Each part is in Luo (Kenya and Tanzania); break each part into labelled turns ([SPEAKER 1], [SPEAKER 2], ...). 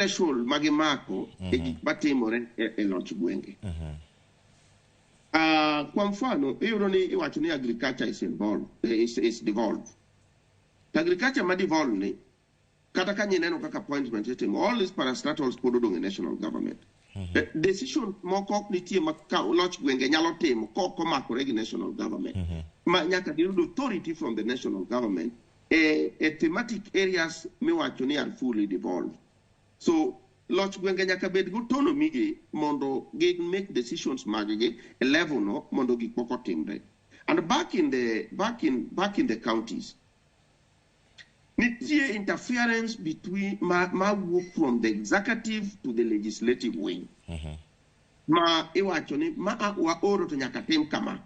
[SPEAKER 1] Threshold ma gimako e gik matimore e loch gwenge. Kwa mfano, iyudo ni iwacho ni agriculture is involved, is devolved. To agriculture ma devolved ni, kata ka nyineno kaka appointment itimo, all these parastatals pod odong' e national government. Decision moko ok nitie ma ka loch gwenge nyalo timo kok omakore gi national government. Ma nyaka giyud authority from the national government e thematic areas miwacho ni are fully devolved. So loch gwenge nyaka bed gi autonomy gi mondo gi make decisions mag gi e level no mondo gik moko otimre. And back in the counties, nitie interference between ma wuok from the executive to the legislative wing. Ma iwacho ni ma waoro to nyaka tim kama.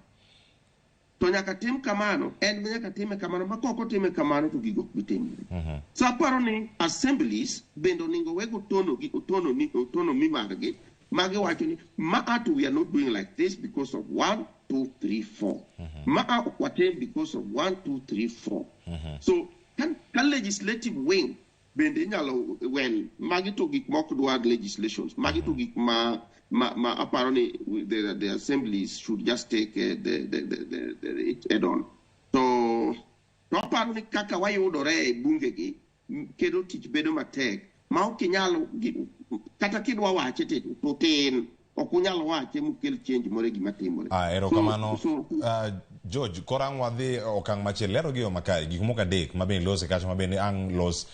[SPEAKER 1] To nyaka tim kamano, en nyaka time kamano, ma kok otime kamano to gigo ok bi timore. So aparo ni assemblies bende onego weg autonomy, autonomy, autonomy margi ma giwacho ni ma a to we are not doing like this because of one, two, three, four. Ma a ok watim because of one, two, three, four. So ka legislative wing bende inyalo, well, magi to gik mok dwar legislations, magi to gik ma aparo ni the assemblies should just take the it head on. To aparo ni kaka wayudore e bunge gi kelo tich bedo matek ma ok inyal kata kidwa wache to tin ok unyal wache mukel change moro e gima timore.
[SPEAKER 2] Ah, erokamano. George, koro ang' wadhi okang' machielo lero gi yo makare gik moko adek ma bende ilose kacha ma bende ang' los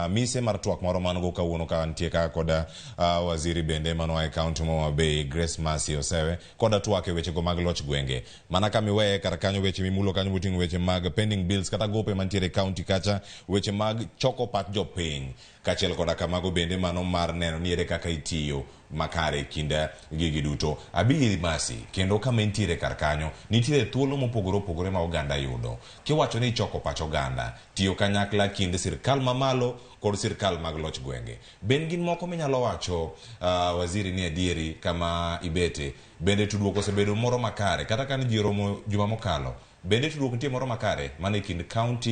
[SPEAKER 2] mise mar twak moro man go kawuono ka nitie kaka koda waziri bende manoa e kaunti ma Homa Bay, Grace Mercy Osewe, koda twak e wechego mag loch gwenge. Mana kama iweye kar kanyo, weche mimulo kanyo moting'o weche mag pending bills kata gope mantiere e kaunti kacha, weche mag choko pach jopiny kaachiel koda kamago bende mano mar neno ni ere kaka itiyo makare e kind gigi duto. Abi Mercy, kendo kama intiere kar kanyo, nitiere thuolo mopogore opogore ma oganda yudo. Kiwacho ni ichoko pach oganda, tiyo kanyakla kind sirkal mamalo kod sirkal mag loch gwenge. Ben gin moko minyalo wacho, waziri, ni adieri kama ibete, bende tudruok osebedo moro makare kata ka ne ji oromo juma mokalo, bende tudruok nitie moro makare mana e kind county?